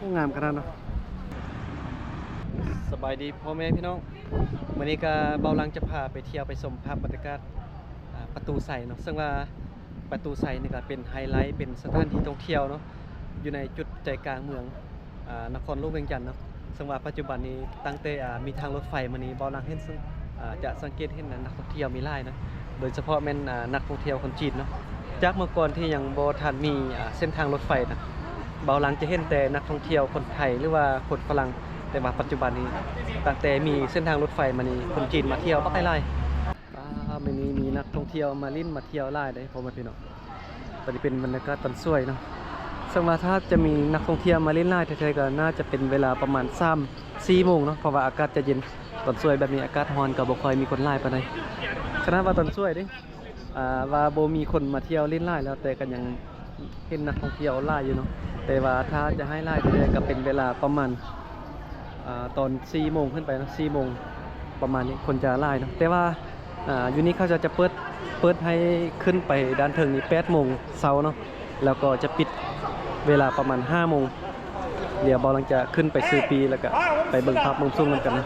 ໂອ້ ງາມຂະໜາດເນາະ. ສະບາຍດີພໍ່ແມ່ພີ່ນ້ອງ, ມື້ນີ້ກະເບົາຫຼັງຈະພາໄປທ່ຽວໄປຊົມພາບບັນຍາກາດ ອາ ປະຕູໄຊເນາະ, ເຊິ່ງວ່າປະຕູໄຊນີ້ກະເປັນໄຮໄລ ເປັນສະຖານທີ່ທ່ອງທ່ຽວເນາະ ຢູ່ໃນຈຸດໃຈກາງເມືອງ ອາ ນະຄອນຫຼວງວຽງຈັນເນາະ. ເຊິ່ງວ່າປັດຈຸບັນນີ້ ຕັ້ງແຕ່ ອາ ມີທາງລົດໄຟມານີ້ ເບົາຫຼັງເຫັນ ອາ ຈະສັງເກດເຫັນ ອາ ນັກທ່ອງທ່ຽວມີຫຼາຍນະ, ໂດຍສະເພາະແມ່ນ ອາ ນັກທ່ອງທ່ຽວຄົນຈີນເນາະ. ຈາກເມື່ອກ່ອນທີ່ຍັງບໍ່ທັນມີ ອາ ເສັ້ນທາງລົດໄຟນະ, ເບົາຫຼັງຈະເຫັນແຕ່ນັກທ່ອງທ່ຽວຄົນໄທ ຫຼືວ່າຄົນຝຣັ່ງ, ແຕ່ວ່າປັດຈຸບັນນີ້ ຕັ້ງແຕ່ມີເສັ້ນທາງລົດໄຟມານີ້ ຄົນຈີນມາທ່ຽວບັກຫຼາຍ. ອາ ມື້ນີ້ມີນັກທ່ອງທ່ຽວມາຫຼິ້ນມາທ່ຽວຫຼາຍເດ້ພໍ່ແມ່ພີ່ນ້ອງ. ຕອນນີ້ເປັນບັນຍາກາດຕອນສວຍເນາະ, ເຊິ່ງວ່າຖ້າຈະມີນັກທ່ອງທ່ຽວມາຫຼິ້ນຫຼາຍແທ້ໆ ກໍໜ້າຈະເປັນເວລາປະມານສາມສີ່ໂມງເນາະ, ເພາະວ່າອາກາດຈະເຢັນ. ຕອນສວຍແບບນີ້ອາກາດຮ້ອນ ກໍບໍ່ຄ່ອຍມີຄົນຫຼາຍປານໃດ. ຂະໜາດວ່າຕອນສວຍເດ້ ອາ ວ່າບໍ່ມີຄົນມາທ່ຽວຫຼິ້ນຫຼາຍແລ້ວ ແຕ່ກໍຍັງເຫັນນັກທ່ອງທ່ຽວຫຼາຍຢູ່ເນາະ, ແຕ່ວ່າຖ້າຈະໃຫ້ຫຼາຍແທ້ໆ ກໍເປັນເວລາປະມານ ອາ ຕອນສີ່ໂມງຂຶ້ນໄປເນາະ, ສີ່ໂມງປະມານນີ້ ຄົນຈະຫຼາຍເນາະ. ແຕ່ວ່າ ອາ ຢູ່ນີ້ເຂົາເຈົ້າຈະເປີດ ເປີດໃຫ້ຂຶ້ນໄປດ້ານເທິງນີ້ແປດໂມງເຊົ້າເນາະ, ແລ້ວກໍຈະປິດເວລາປະມານຫ້າໂມງ. ດຽວເບົາຫຼັງຈະຂຶ້ນໄປຊື້ປີ້ ແລ້ວກະໄປເບິ່ງພາບມຸມສູງນຳກັນເນາະ.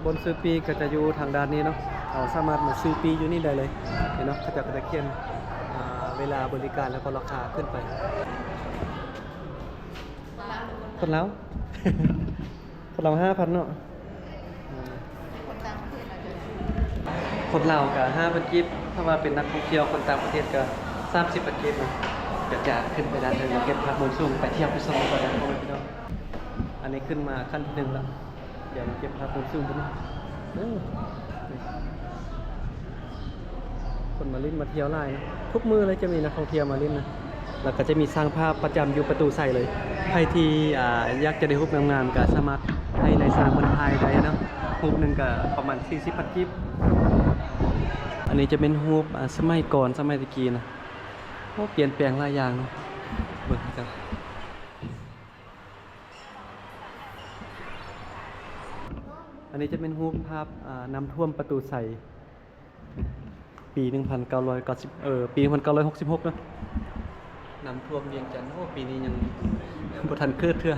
ບ່ອນຊື້ປີ້ກໍຈະຢູ່ທາງດ້ານນີ້ເນາະ, ເຮົາສາມາດມາຊື້ປີ້ຢູ່ນີ້ໄດ້ເລີຍເນາະ. ເຂົາເຈົ້າກໍຈະຂຽນ ອາ ເວລາບໍລິການ ແລ້ວກໍລາຄາຂຶ້ນໄປ. ຄົນລາວ ຄົນລາວຫ້າພັນເນາະ. ຄົນລາວກະຫ້າພັນກີບ, ຖ້າວ່າເປັນນັກທ່ອງທ່ຽວຄົນຕ່າງປະເທດກະສາມສິບພັນກີບເນາະ. ກະຈະຂຶ້ນໄປດ້ານເທິງ ເກັບພາບມຸມສູງ ໄປທ່ຽວໄປຊົມກັນເນາະ ພີ່ນ້ອງ. ອັນນີ້ຂຶ້ນມາຂັ້ນທີໜຶ່ງແລ້ວ, ດຽວເກັບພາບມຸມສູງເບິ່ງ. ໂອ້ ຄົນມາຫຼິ້ນມາທ່ຽວຫຼາຍເນາະ, ທຸກມື້ເລີຍຈະມີນັກທ່ອງທ່ຽວມາຫຼິ້ນນະ. ແລ້ວກໍຈະມີຊ່າງພາບປະຈຳຢູ່ປະຕູໄຊເລີຍ. ໃຜທີ່ ອາ ຢາກຈະໄດ້ຮູບງາມໆ ກໍສາມາດໃຫ້ນາຍຊ່າງເພິ່ນຖ່າຍໄດ້ເນາະ, ຮູບໜຶ່ງກໍປະມານສີ່ສິບພັນກີບ. ອັນນີ້ຈະເປັນຮູບ ອາ ສະໄໝກ່ອນ ສະໄໝແຕ່ກີ້ນະ. ໂອ້ ປ່ຽນແປງຫຼາຍຢ່າງເນາະ, ເບິ່ງກັນ. ອັນນີ້ຈະເປັນຮູບພາບ ອາ ນ້ຳຖ້ວມປະຕູໄຊ ປີໜຶ່ງພັນເກົ້າຮ້ອຍເກົ້າສິບ ເອີ ປີໜຶ່ງພັນເກົ້າຮ້ອຍຫົກສິບຫົກເນາະ. ນ້ຳຖ້ວມວຽງຈັນ. ໂອ້ ປີນີ້ຍັງບໍ່ທັນເກີດເທື່ອ.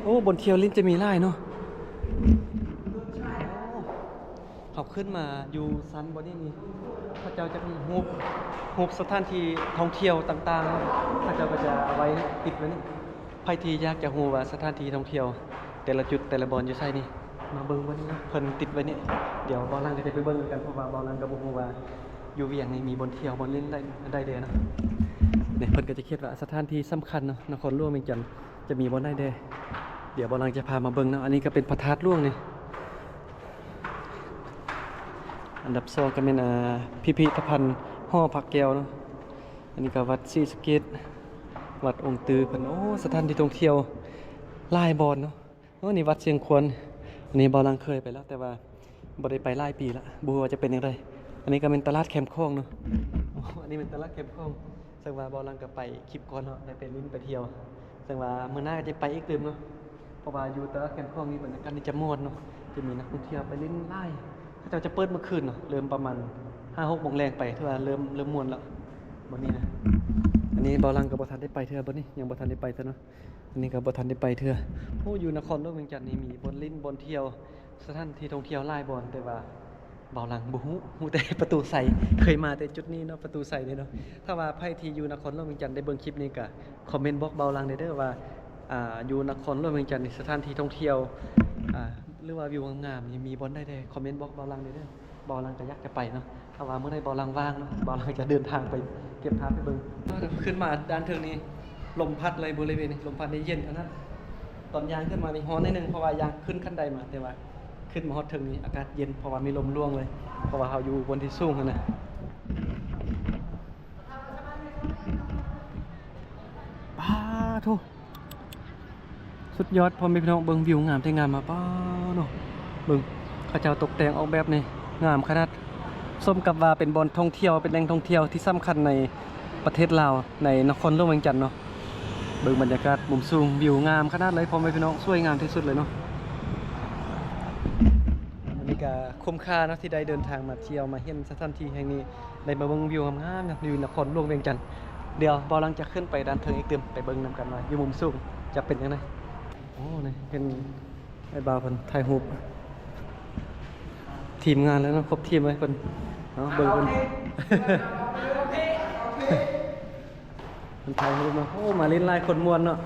ໂອ້ ບ່ອນທ່ຽວຫຼິ້ນຈະມີຫຼາຍເນາະ. ເຮົາຂຶ້ນມາຢູ່ຊັ້ນບ່ອນນີ້ນີ້ ເຂົາເຈົ້າຈະມີຮູບ ຮູບສະຖານທີ່ທ່ອງທ່ຽວຕ່າງໆ ເຂົາເຈົ້າກໍຈະເອົາໄວ້ຕິດໄວ້ນີ້. ໃຜທີ່ຢາກຈະຮູ້ວ່າສະຖານທີ່ທ່ອງທ່ຽວແຕ່ລະຈຸດແຕ່ລະບ່ອນຢູ່ໃສນີ້ ມາເບິ່ງບ່ອນນີ້ເນາະ, ເພິ່ນຕິດໄວ້ນີ້. ດຽວເບົາຫຼັງກໍຈະໄປເບິ່ງນຳກັນ ເພາະວ່າເບົາຫຼັງກໍບໍ່ຮູ້ວ່າຢູ່ວຽງນີ້ມີບ່ອນທ່ຽວບ່ອນຫຼິ້ນໃດ ໃດແດ່ເນາະ. ນີ້ເພິ່ນກໍຈະຂຽນວ່າສະຖານທີ່ສຳຄັນເນາະ ນະຄອນຫຼວງວຽງຈັນ ຈະມີບ່ອນໃດແດ່. ດຽວເບົາຫຼັງຈະພາມາເບິ່ງເນາະ. ອັນນີ້ກໍເປັນພະທາດຫຼວງນີ້. ອັນດັບສອງກໍແມ່ນ ອາ ພິພິທະພັນຫໍພະແກ້ວເນາະ. ອັນນີ້ກໍວັດສີສະເກດ ວັດອົງຕື້ເພິ່ນ. ໂອ້ ສະຖານທີ່ທ່ອງທ່ຽວຫຼາຍບ່ອນເນາະ. ໂອ້ ນີ້ວັດຊຽງຄວນ. ອັນນີ້ເບົາຫຼັງເຄີຍໄປແລ້ວ ແຕ່ວ່າບໍ່ໄດ້ໄປຫຼາຍປີລະ ບໍ່ຮູ້ວ່າຈະເປັນຈັ່ງໃດ. ອັນນີ້ກໍແມ່ນຕະຫຼາດແຄມຂອງເນາະ. ໂອ້ ອັນນີ້ແມ່ນຕະຫຼາດແຄມຂອງ. ເຊິ່ງວ່າເບົາຫຼັງກໍໄປຄລິບກ່ອນເນາະ ໄດ້ໄປຫຼິ້ນໄປທ່ຽວ. ເຊິ່ງວ່າມື້ໜ້າກໍຈະໄປອີກຕື່ມເນາະ, ເພາະວ່າຢູ່ຕະຫຼາດແຄມຂອງນີ້ ບັນຍາກາດນີ້ຈະມ່ວນເນາະ, ຈະມີນັກທ່ອງທ່ຽວໄປຫຼິ້ນຫຼາຍ. ເຂົາເຈົ້າຈະເປີດມື້ຄືນເນາະ, ເລີ່ມປະມານຫ້າຫົກໂມງແລງໄປ ຖືວ່າເລີ່ມ ເລີ່ມມ່ວນແລ້ວບ່ອນນີ້ນະ. ອັນນີ້ເບົາຫຼັງກໍບໍ່ທັນໄດ້ໄປເທື່ອ, ບ່ອນນີ້ຍັງບໍ່ທັນໄດ້ໄປເທື່ອເນາະ. ອັນນີ້ກໍບໍ່ທັນໄດ້ໄປເທື່ອ. ໂອ້ ຢູ່ນະຄອນຫຼວງວຽງຈັນນີ້ມີບ່ອນຫຼິ້ນ ບ່ອນທ່ຽວ ສະຖານທີ່ທ່ອງທ່ຽວຫຼາຍບ່ອນ, ແຕ່ວ່າເບົາຫຼັງບໍ່ຮູ້, ຮູ້ແຕ່ປະຕູໄຊ. ເຄີຍມາແຕ່ຈຸດນີ້ເນາະ, ປະຕູໄຊນີ້ເນາະ. ຖ້າວ່າໃຜທີ່ຢູ່ນະຄອນຫຼວງວຽງຈັນໄດ້ເບິ່ງຄລິບນີ້ ກໍຄອມເມັນບອກເບົາຫຼັງແດ່ເດີວ່າ ອາ ຢູ່ນະຄອນຫຼວງວຽງຈັນນີ້ ສະຖານທີ່ທ່ອງທ່ຽວ ອາ ຫຼືວ່າວິວງາມໆນີ້ ມີບ່ອນໃດແດ່ ຄອມເມັນບອກເບົາຫຼັງແດ່ເດີ. ເບົາຫຼັງກໍຢາກຈະໄປເນາະ, ຖ້າວ່າມື້ໃດເບົາຫຼັງວ່າງເນາະ ເບົາຫຼັງຈະເດີນທາງໄປເກັບພາບໃຫ້ເບິ່ງ. ຂຶ້ນມາດ້ານເທິງນີ້ ລົມພັດເລີຍບໍລິເວນນີ້, ລົມພັດນີ້ເຢັນຂະໜາດ. ຕອນຍ່າງຂຶ້ນມານີ້ຮ້ອນໜ້ອຍໜຶ່ງ ເພາະວ່າຍ່າງຂຶ້ນຂັ້ນໄດມາ, ແຕ່ວ່າຂຶ້ນມາຮອດເທິງນີ້ອາກາດເຢັນ ເພາະວ່າມີລົມຫຼວງເລີຍ, ເພາະວ່າເຮົາຢູ່ບ່ອນທີ່ສູງຫັ້ນນະ. ປາໂທ້ ສຸດຍອດ ພໍ່ແມ່ພີ່ນ້ອງ, ເບິ່ງວິວງາມແທ້ງາມມາ. ປ້າໂທ້ ເບິ່ງ ເຂົາເຈົ້າຕົກແຕ່ງອອກແບບນີ້ ງາມຂະໜາດ. ສົມກັບວ່າເປັນບ່ອນທ່ອງທ່ຽວ, ເປັນແຫຼ່ງທ່ອງທ່ຽວທີ່ສຳຄັນໃນປະເທດລາວ, ໃນນະຄອນຫຼວງວຽງຈັນເນາະ. ເບິ່ງບັນຍາກາດມຸມສູງ ວິວງາມຂະໜາດເລີຍພໍ່ແມ່ພີ່ນ້ອງ ສວຍງາມທີ່ສຸດເລີຍເນາະ. ວັນນີ້ກໍຄຸ້ມຄ່າເນາະ ທີ່ໄດ້ເດີນທາງມາທ່ຽວ ມາເຫັນສະຖານທີ່ແຫ່ງນີ້ ໄດ້ມາເບິ່ງວິວງາມໆ ຢູ່ນະຄອນຫຼວງວຽງຈັນ. ດຽວບ່າວຫຼັງຈະຂຶ້ນໄປດ້ານເທິງອີກຕື່ມ ໄປເບິ່ງນຳກັນວ່າຢູ່ມຸມສູງຈະເປັນຈັ່ງໃດ. ໂອ້ ນີ້ເປັນ ໄອ້ບ່າວເພິ່ນຖ່າຍຮູບ ທີມງານແລ້ວເນາະ ຄົບທີມເລີຍເພິ່ນເນາະ. ເບິ່ງເພິ່ນ ເພິ່ນຖ່າຍຮູບເນາະ. ໂອ້ ມາຫຼິ້ນຫຼາຍຄົນມ່ວນເນາະ.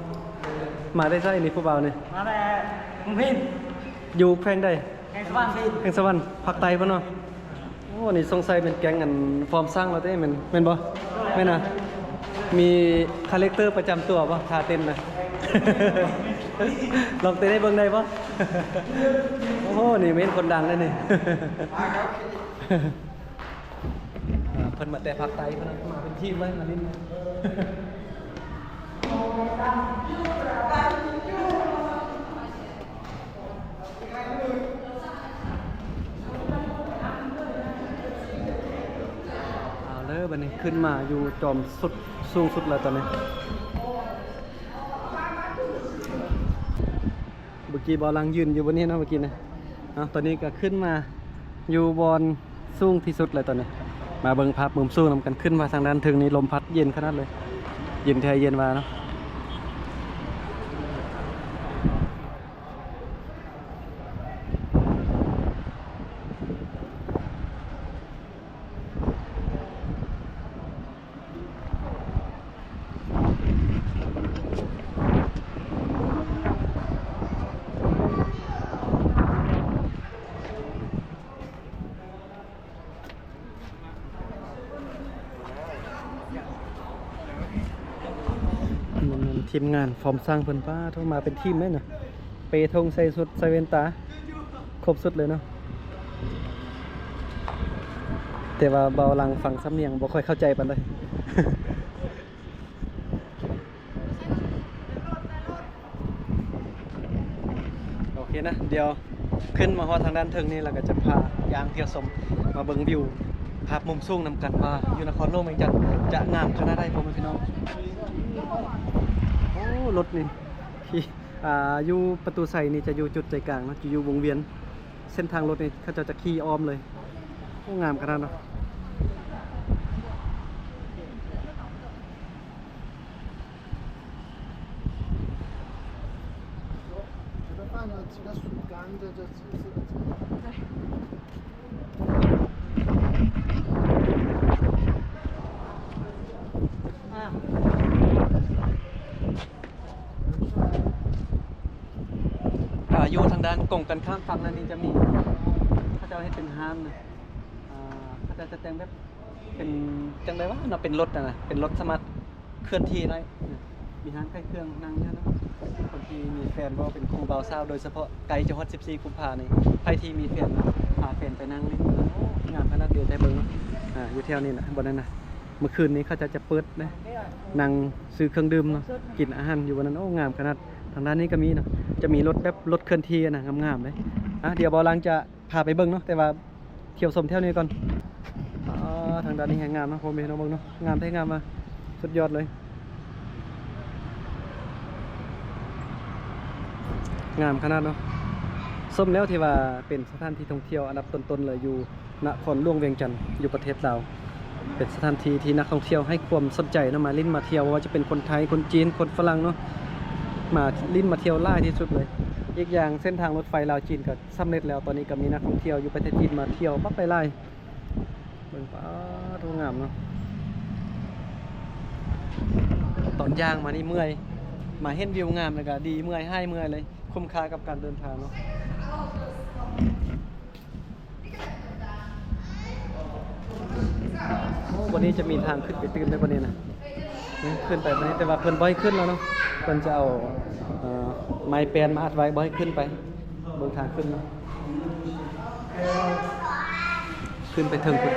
ມາແຕ່ໃສນີ້ຜູ້ບ່າວນີ້? ມາແຕ່ເມືອງພີນ. ຢູ່ແຂວງໃດ? ແຂວງສະຫວັນ. ແຂວງສະຫວັນ ພາກໃຕ້ພຸ້ນເນາະ. ໂອ້ ນີ້ສົງໄສເປັນແກ້ງອັນຟອມຊ້າງລາວເດ້ ແມ່ນ ແມ່ນບໍ່? ແມ່ນນະ. ມີຄາແຣັກເຕີປະຈຳຕົວບໍ່ ທ່າເຕັ້ນນະ? ລອງເຕັ້ນໃຫ້ເບິ່ງໄດ້ບໍ່? ໂອ້ໂຫ ນີ້ແມ່ນຄົນດັງເດ້ນີ້. ອ່າ ເພິ່ນມາແຕ່ພາກໃຕ້ ເພິ່ນມາເປັນທີມເລີຍ ມາຫຼິ້ນ. ເອົາເດີ ບັດນີ້ຂຶ້ນມາຢູ່ຈອມສຸດ ສູງສຸດແລ້ວຕອນນີ້. ເມື່ອກີ້ບ່າວຫຼັງຢືນຢູ່ບ່ອນນີ້ເນາະ ເມື່ອກີ້ນະ. ເອົາ ຕອນນີ້ກໍຂຶ້ນມາຢູ່ບ່ອນ ສູງທີ່ສຸດເລີຍຕອນນີ້. ມາເບິ່ງພາບມຸມສູງນຳກັນ ຂຶ້ນມາທາງດ້ານເທິງນີ້ ລົມພັດເຢັນຂະໜາດເລີຍ ເຢັນແທ້ເຢັນວ່າເນາະ. ແມ່ນໆ ທີມງານຟອມຊ້າງເພິ່ນ ປາໂທ ມາເປັນທີມເລີຍນະ ເປທົ່ງ ໃສ່ຊຸດ ໃສ່ແວ່ນຕາ ຄົບຊຸດເລີຍເນາະ. ແຕ່ວ່າບ່າວຫຼັງຟັງສຳນຽງບໍ່ຄ່ອຍເຂົ້າໃຈປານໃດ. ໂອເຄນະ ດຽວຂຶ້ນມາຮອດທາງດ້ານເທິງນີ້ ແລ້ວກໍຈະພາຍ່າງທ່ຽວຊົມ ມາເບິ່ງວິວພາບມຸມສູງນຳກັນ ວ່າຢູ່ນະຄອນຫຼວງວຽງຈັນຈະງາມຂະໜາດໃດ ພໍ່ແມ່ພີ່ນ້ອງ. ໂອ້ ລົດນີ້ທີ່ ອ່າ ຢູ່ປະຕູໄຊນີ້ຈະຢູ່ຈຸດໃຈກາງເນາະ ຈະຢູ່ວົງວຽນ. ເສັ້ນທາງລົດນີ້ເຂົາເຈົ້າຈະຂີ່ອ້ອມເລີຍ. ໂອ້ ງາມຂະໜາດເນາະ.ອ່າ ຢູ່ທາງດ້ານກົງກັນຂ້າມຝັ່ງນັ້ນນີ້ຈະມີ ເຂົາເຈົ້າເຮັດເປັນຮ້ານນະ. ອ່າ ເຂົາເຈົ້າຈະແຕ່ງແບບເປັນຈັ່ງໃດວະເນາະ ເປັນລົດຫັ້ນນະ ເປັນລົດສາມາດເຄື່ອນທີ່ໄດ້ນະ. ມີຮ້ານຂາຍເຄື່ອງນັ່ງຢູ່ຫັ້ນນະ. ຄົນທີ່ມີແຟນບໍ່ ເປັນຄູ່ບ່າວສາວ ໂດຍສະເພາະໃກ້ຈະຮອດສິບສີ່ກຸມພານີ້ ໃຜທີ່ມີແຟນນະ ພາແຟນໄປນັ່ງຫຼິ້ນ. ໂອ້ ງາມຂະໜາດ ດຽວໃຫ້ເບິ່ງເນາະ. ອ່າ ຢູ່ແຖວນີ້ນະ ບ່ອນນັ້ນນະ. ມື້ຄືນນີ້ເຂົາເຈົ້າຈະເປີດເດ້ ນັ່ງຊື້ເຄື່ອງດື່ມເນາະ ກິນອາຫານຢູ່ບ່ອນນັ້ນ. ໂອ້ ງາມຂະໜາດ. ທາງດ້ານນີ້ກໍມີເນາະ ຈະມີລົດແບບລົດເຄື່ອນທີ່ນະ ງາມໆເດ້. ອ່າ ດຽວບ່າວຫຼັງຈະພາໄປເບິ່ງເນາະ ແຕ່ວ່າທ່ຽວຊົມແຖວນີ້ກ່ອນ. ອ່າ ທາງດ້ານນີ້ແຮງງາມເນາະ ພໍ່ແມ່ພີ່ນ້ອງເບິ່ງເນາະ ງາມແທ້ງາມວ່າ ສຸດຍອດເລີຍ. ງາມຂະໜາດເນາະ. ສົມແລ້ວທີ່ວ່າເປັນສະຖານທີ່ທ່ອງທ່ຽວອັນດັບຕົ້ນໆເລີຍ ຢູ່ນະຄອນຫຼວງວຽງຈັນ ຢູ່ປະເທດລາວ. ເປັນສະຖານທີ່ທີ່ນັກທ່ອງທ່ຽວໃຫ້ຄວາມສົນໃຈເນາະ ມາຫຼິ້ນມາທ່ຽວ ບໍ່ວ່າຈະເປັນຄົນໄທ ຄົນຈີນ ຄົນຝຣັ່ງເນາະ ມາຫຼິ້ນມາທ່ຽວຫຼາຍທີ່ສຸດເລີຍ. ອີກຢ່າງເສັ້ນທາງລົດໄຟລາວຈີນກໍສຳເລັດແລ້ວ ຕອນນີ້ກໍມີນັກທ່ອງທ່ຽວຢູ່ປະເທດຈີນມາທ່ຽວບັກຫຼາຍໆ. ເບິ່ງ ປາໂທ ງາມເນາະ. ຕອນຍ່າງມານີ້ເມື່ອຍ ມາເຫັນວິວງາມແລ້ວກໍດີເມື່ອຍ ຫາຍເມື່ອຍເລີຍ ຄຸ້ມຄ່າກັບການເດີນທາງເນາະ. ໂອ້ ບັດນີ້ຈະມີທາງຂຶ້ນໄປຕື່ມໃດ໋ບັດນີ້ນະ. ນີ້ ຂຶ້ນໄປບັດນີ້ ແຕ່ວ່າເພິ່ນບໍ່ໃຫ້ຂຶ້ນແລ້ວເນາະ ເພິ່ນຈະເອົາ ເອີ ໄມ້ແປ້ນມາອັດໄວ້ ບໍ່ໃຫ້ຂຶ້ນໄປ. ເບິ່ງທາງຂຶ້ນເນາະ ຂຶ້ນໄປເທິງພຸ້ນ.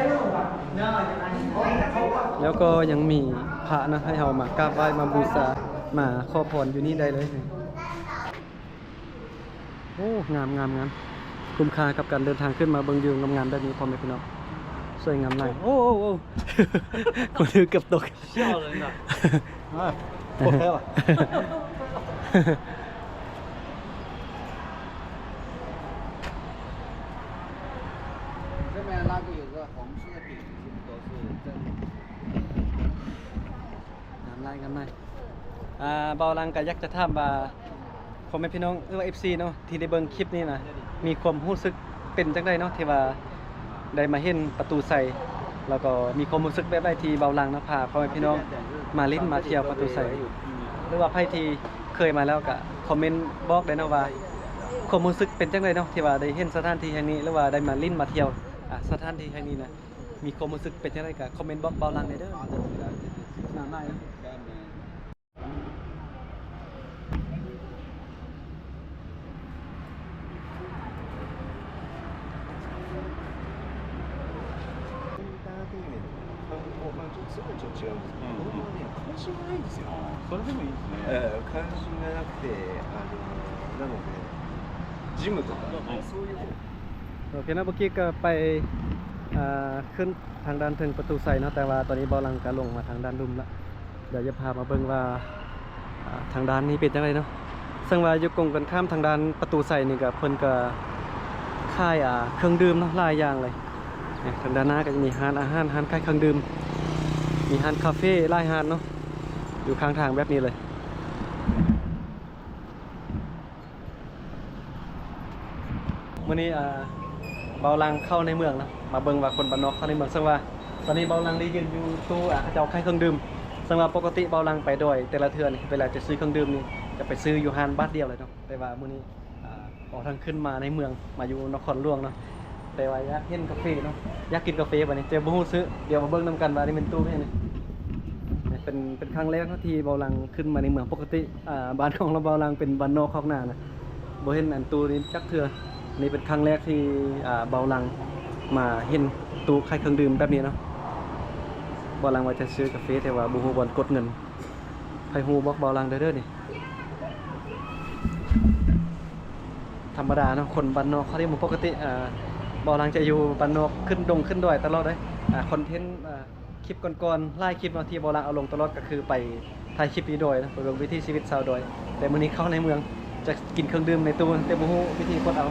ແລ້ວກໍຍັງມີພະນະ ໃຫ້ເຮົາມາກາບໄຫວ້ ມາບູຊາ ມາຂໍພອນຢູ່ນີ້ໄດ້ເລີຍ. ໂອ້ ງາມໆໆ ຄຸ້ມຄ່າກັບການເດີນທາງຂຶ້ນມາເບິ່ງວິວງາມໆແບບນີ້ ພໍ່ແມ່ພີ່ນ້ອງ. ສວຍງາມຫຼາຍ. ໂອ້ ໂອ້ ໂອ້ ຄົນອື່ນເກືອບຕົກ. 笑人的。哎，不开了。这边那个有个红色的点心，都是这里。 ງາມຫຼາຍ ງາມຫຼາຍ. ອ່າ ບ່າວຫຼັງກໍຢາກຈະຖາມວ່າ ພໍ່ແມ່ພີ່ນ້ອງ ຫຼືວ່າ ເອັຟຊີ ເນາະ ທີ່ໄດ້ເບິ່ງຄລິບນີ້ນະ ມີຄວາມຮູ້ສຶກເປັນຈັ່ງໃດເນາະ ທີ່ວ່າໄດ້ມາເຫັນປະຕູໄຊ ແລ້ວກໍມີຄວາມຮູ້ສຶກແບບໃດທີ່ບ່າວຫຼັງນະ ພາພໍ່ແມ່ພີ່ນ້ອງມາຫຼິ້ນມາທ່ຽວປະຕູໄຊ ຫຼືວ່າໃຜທີ່ເຄີຍມາແລ້ວກໍຄອມເມັນບອກໄດ້ເນາະວ່າ ຄວາມຮູ້ສຶກເປັນຈັ່ງໃດເນາະ ທີ່ວ່າໄດ້ເຫັນສະຖານທີ່ແຫ່ງນີ້ ຫຼືວ່າໄດ້ມາຫຼິ້ນມາທ່ຽວ ອ່າ ສະຖານທີ່ແຫ່ງນີ້ນະ. ມີຄວາມຮູ້ສຶກເປັນຈັ່ງໃດກໍຄອມເມັນບອກບ່າວຫຼັງແດ່ເດີ. ໜ້າໃໝ່ それでもいいですね。ええ、関心がなくて、あの、なので、ジムとか、そういう ໂອເຄເນາະ ເມື່ອກີ້ກໍໄປ ອ່າ ຂຶ້ນທາງດ້ານເທິງປະຕູໄຊເນາະ ແຕ່ວ່າຕອນນີ້ບ່າວຫຼັງກໍລົງມາທາງດ້ານລຸ່ມລະ. ດຽວຈະພາມາເບິ່ງວ່າ ອ່າ ທາງດ້ານນີ້ເປັນຈັ່ງໃດເນາະ. ເຊິ່ງວ່າຢູ່ກົງກັນຂ້າມທາງດ້ານປະຕູໄຊນີ້ກໍ ເພິ່ນກໍຂາຍ ອ່າ ເຄື່ອງດື່ມເນາະ ຫຼາຍຢ່າງເລີຍ. ທາງດ້ານໜ້າກໍຈະມີຮ້ານອາຫານ, ຮ້ານຂາຍເຄື່ອງດື່ມ, ມີຮ້ານຄາເຟຫຼາຍຮ້ານເນາະ ຢູ່ຂ້າງທາງແບບນີ້ເລີຍ. ມື້ນີ້ ອ່າ ບ່າວຫຼັງເຂົ້າໃນເມືອງເນາະ ມາເບິ່ງວ່າຄົນບ້ານນອກເຂົ້າໃນເມືອງ. ເຊິ່ງວ່າຕອນນີ້ບ່າວຫຼັງໄດ້ຢືນຢູ່ຕູ້ ອ່າ ເຂົາເຈົ້າຂາຍເຄື່ອງດື່ມ. ເຊິ່ງວ່າປົກກະຕິບ່າວຫຼັງໄປດອຍແຕ່ລະເທື່ອນີ້ ເວລາຈະຊື້ເຄື່ອງດື່ມນີ້ ຈະໄປຊື້ຢູ່ຮ້ານບາດດຽວເລີຍເນາະ. ແຕ່ວ່າມື້ນີ້ ອ່າ ອອກທາງຂຶ້ນມາໃນເມືອງ ມາຢູ່ນະຄອນຫຼວງເນາະ ແຕ່ວ່າຢາກເຫັນກາເຟເນາະ ຢາກກິນກາເຟບາດນີ້ ແຕ່ບໍ່ຮູ້ຊື່. ດຽວມາເບິ່ງນຳກັນວ່ານີ້ແມ່ນຕູ້ຫຍັງນີ້. ເປັນ ເປັນຄັ້ງແລກເນາະທີ່ບ່າວຫຼັງຂຶ້ນມາໃນເມືອງ. ປົກກະຕິ ອ່າ ບ້ານຂອງລາວ ບ່າວຫຼັງເປັນບ້ານນອກຄອກນານະ ບໍ່ເຫັນອັນຕູ້ນີ້ຈັກເທື່ອ. ນີ້ເປັນຄັ້ງແລກທີ່ ອ່າ ບ່າວຫຼັງມາເຫັນຕູ້ຂາຍເຄື່ອງດື່ມແບບນີ້ເນາະ. ບ່າວຫຼັງວ່າຈະຊື້ກາເຟ ແຕ່ວ່າບໍ່ຮູ້ບ່ອນກົດເງິນ. ໃຜຮູ້ບອກບ່າວຫຼັງເດີ ເດີນີ້. ທຳມະດາເນາະ ຄົນບ້ານນອກເຂົາເລີຍບໍ່ປົກກະຕິ. ອ່າ ບ່າວຫຼັງຈະຢູ່ບ້ານນອກ ຂຶ້ນດົງຂຶ້ນດອຍຕະຫຼອດເລີຍ. ອ່າ ຄອນເທັນ ອ່າ ຄລິບກ່ອນໆ ຫຼາຍຄລິບເນາະ ທີ່ບ່າວຫຼັງເອົາລົງຕະຫຼອດ ກໍຄືໄປຖ່າຍຄລິບຢູ່ດອຍເນາະ ໄປເບິ່ງວິຖີຊີວິດຊາວດອຍ. ແຕ່ມື້ນີ້ເຂົ້າໃນເມືອງ ຈະກິນເຄື່ອງດື່ມໃນຕູ້ ແຕ່ບໍ່ຮູ້ວິທີກົດເອົາ.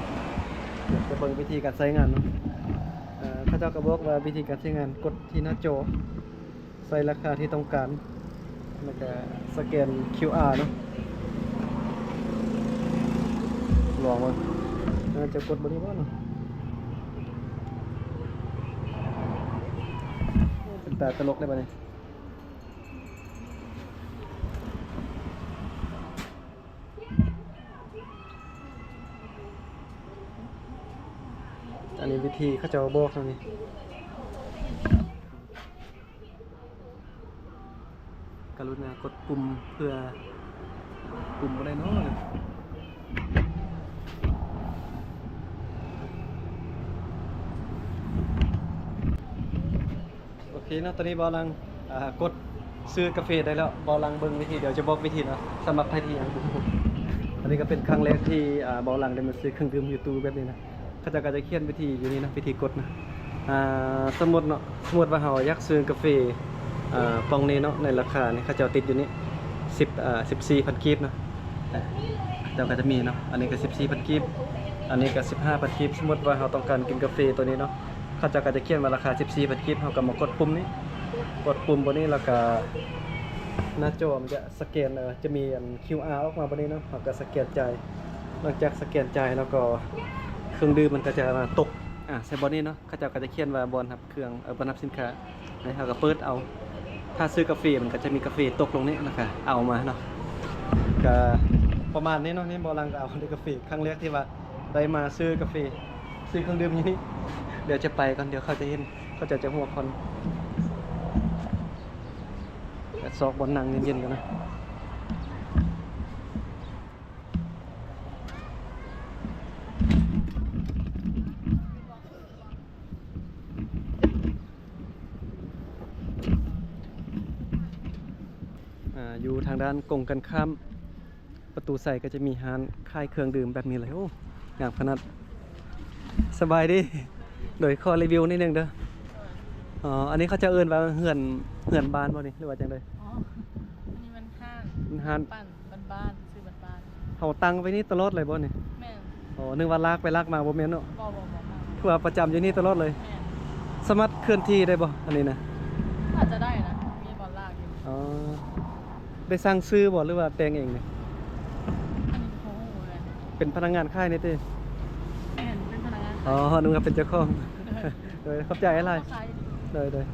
ຈະເບິ່ງວິທີການໃຊ້ງານເນາະ. ເຂົາເຈົ້າກໍບອກວ່າວິທີການໃຊ້ງານ ກົດທີ່ໜ້າຈໍ ໃສ່ລາຄາທີ່ຕ້ອງການ ແລ້ວກະສະແກນຄິວອາເນາະ. ລອງເບິ່ງ ໜ້າຈະກົດບໍ່ໄດ້ບໍ່ເນາະ. ເປັນຕາຕະຫຼົກເລີຍບາດນີ້. ອັນນີ້ວິທີເຂົາເຈົ້າບອກເຮົານີ້. ກະລຸນາກົດປຸ່ມເພື່ອ ປຸ່ມບໍ່ໄດ້ເນາະ. ໂອເຄເນາະ ຕອນນີ້ບ່າວຫຼັງ ອ່າ ກົດຊື້ກາເຟໄດ້ແລ້ວ. ບ່າວຫຼັງເບິ່ງວິທີ ດຽວຈະບອກວິທີເນາະ ສຳລັບໃຜທີ່ຍັງບໍ່ຮູ້. ອັນນີ້ກໍເປັນຄັ້ງແລກທີ່ ອ່າ ບ່າວຫຼັງໄດ້ມາຊື້ເຄື່ອງດື່ມຢູ່ຕູ້ແບບນີ້ນະ. ເຂົາເຈົ້າກໍຈະຂຽນວິທີຢູ່ນີ້ນະ ວິທີກົດນະ. ອ່າ ສົມມຸດເນາະ ສົມມຸດວ່າເຮົາຢາກຊື້ກາເຟ ອ່າ ປ່ອງນີ້ເນາະ ໃນລາຄານີ້ ເຂົາເຈົ້າຕິດຢູ່ນີ້ ສິບ ອ່າ ສິບສີ່ພັນກີບເນາະ. ເຂົາເຈົ້າກໍຈະມີເນາະ ອັນນີ້ກໍສິບສີ່ພັນກີບ ອັນນີ້ກໍສິບຫ້າພັນກີບ. ສົມມຸດວ່າເຮົາຕ້ອງການກິນກາເຟຕົວນີ້ເນາະ ເຂົາເຈົ້າກໍຈະຂຽນວ່າລາຄາສິບສີ່ພັນກີບ. ເຮົາກໍມາກົດປຸ່ມນີ້ ກົດປຸ່ມຕົວນີ້ ແລ້ວກໍໜ້າຈໍມັນຈະສະແກນ ເອີ ຈະມີອັນຄິວອາອອກມາແບບນີ້ເນາະ. ເຮົາກໍສະແກນຈ່າຍ ຫຼັງຈາກສະແກນຈ່າຍແລ້ວກໍເຄື່ອງດື່ມມັນກໍຈະມາຕົກ ອ່າ ໃສ່ບ່ອນນີ້ເນາະ. ເຂົາເຈົ້າກໍຈະຂຽນວ່າບ່ອນຮັບເຄື່ອງ ເອີ ບ່ອນຮັບສິນຄ້າ. ເຮົາກໍເປີດເອົາ ຖ້າຊື້ກາເຟມັນກໍຈະມີກາເຟຕົກລົງນີ້ ແລ້ວກໍເອົາມາເນາະ. ກໍປະມານນີ້ເນາະ. ນີ້ບ່າວຫຼັງກໍເອົາໄດ້ກາເຟ ຄັ້ງແລກທີ່ວ່າໄດ້ມາຊື້ກາເຟ ຊື້ເຄື່ອງດື່ມຢູ່ນີ້. ດຽວຈະໄປກ່ອນ ດຽວເຂົາຈະເຫັນ ເຂົາເຈົ້າຈະຫົວຄອນ. ແຕ່ຊອກບ່ອນນັ່ງເຢັນໆກ່ອນນະ. ອ່າ ຢູ່ທາງດ້ານກົງກັນຂ້າມປະຕູໄຊກໍຈະມີຮ້ານຂາຍເຄື່ອງດື່ມແບບນີ້ເລີຍ. ໂອ້ ງາມຂະໜາດ. ສະບາຍດີ. ໂດຍ ຂໍຣີວິວນິດໜຶ່ງເດີ. ອໍ ອັນນີ້ເຂົາເຈົ້າເອີ້ນວ່າເຮືອນ ເຮືອນບ້ານບໍ່ນີ້ ຫຼືວ່າຈັ່ງໃດ? ອໍ ອັນນີ້ມັນຮ້ານ ມັນຮ້ານ ປັ້ນບ້ານໆ ຊື່ບ້ານໆ. ເຮົາຕັ້ງໄວ້ນີ້ຕະຫຼອດເລີຍບໍ່ນີ້? ແມ່ນ. ອໍ ນຶກວ່າລາກໄປລາກມາ ບໍ່ແມ່ນເນາະ? ບໍ່ໆໆ ຄືວ່າປະຈຳຢູ່ນີ້ຕະຫຼອດເລີຍ. ແມ່ນ. ສາມາດເຄື່ອນທີ່ໄດ້ບໍ່ ອັນນີ້ນະ? ອາດຈະໄດ້ນະ ມີບ່ອນລາກຢູ່. ອໍ ໄດ້ສ້າງຊື່ບໍ່ ຫຼືວ່າແຕ່ງເອງນີ້? ອັນນີ້ບໍ່ຮູ້ເລີຍ. ເປັນພະນັກງານຂາຍນີ້ຕິ? ແມ່ນ ເປັນພະນັກງານຂາຍ. ອໍ ນຶກວ່າເປັນເຈົ້າຂອງ. ໂດຍ ຂອບໃຈຫຼາຍ. ໂດຍ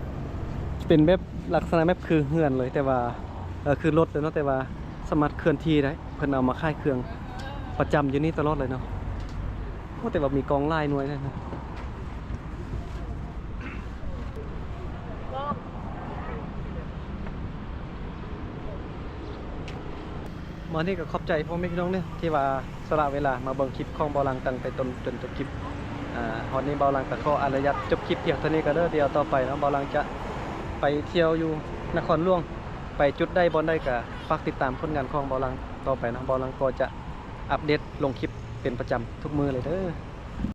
ໆ ເປັນແບບລັກສະນະແບບຄືເຮືອນເລີຍ ແຕ່ວ່າ ເອີ ຄືລົດເລີຍເນາະ ແຕ່ວ່າສາມາດເຄື່ອນທີ່ໄດ້. ເພິ່ນເອົາມາຂາຍເຄື່ອງ ປະຈຳຢູ່ນີ້ຕະຫຼອດເລີຍເນາະ. ໂອ້ ແຕ່ວ່າມີກ້ອງຫຼາຍໜ່ວຍເລີຍນະ. ມື້ນີ້ກໍຂອບໃຈພໍ່ແມ່ພີ່ນ້ອງເດີ ທີ່ວ່າສະຫຼະເວລາມາເບິ່ງຄລິບຂອງບ່າວຫຼັງຕັ້ງແຕ່ຕົ້ນຈົນຈົບຄລິບ. ອາ ຮອດນີ້ບ່າວຫຼັງກໍຂໍອະນຸຍາດຈົບຄລິບພຽງເທົ່ານີ້ກໍເດີ. ດຽວຕໍ່ໄປເນາະ ບ່າວຫຼັງຈະໄປທ່ຽວຢູ່ນະຄອນຫຼວງ ໄປຈຸດໃດບ່ອນໃດກໍຝາກຕິດຕາມຜົນງານຂອງບ່າວຫຼັງຕໍ່ໄປເນາະ. ບ່າວຫຼັງກໍຈະອັບເດດລົງຄລິບເປັນປະຈຳທຸກມື້ເລີຍເດີ.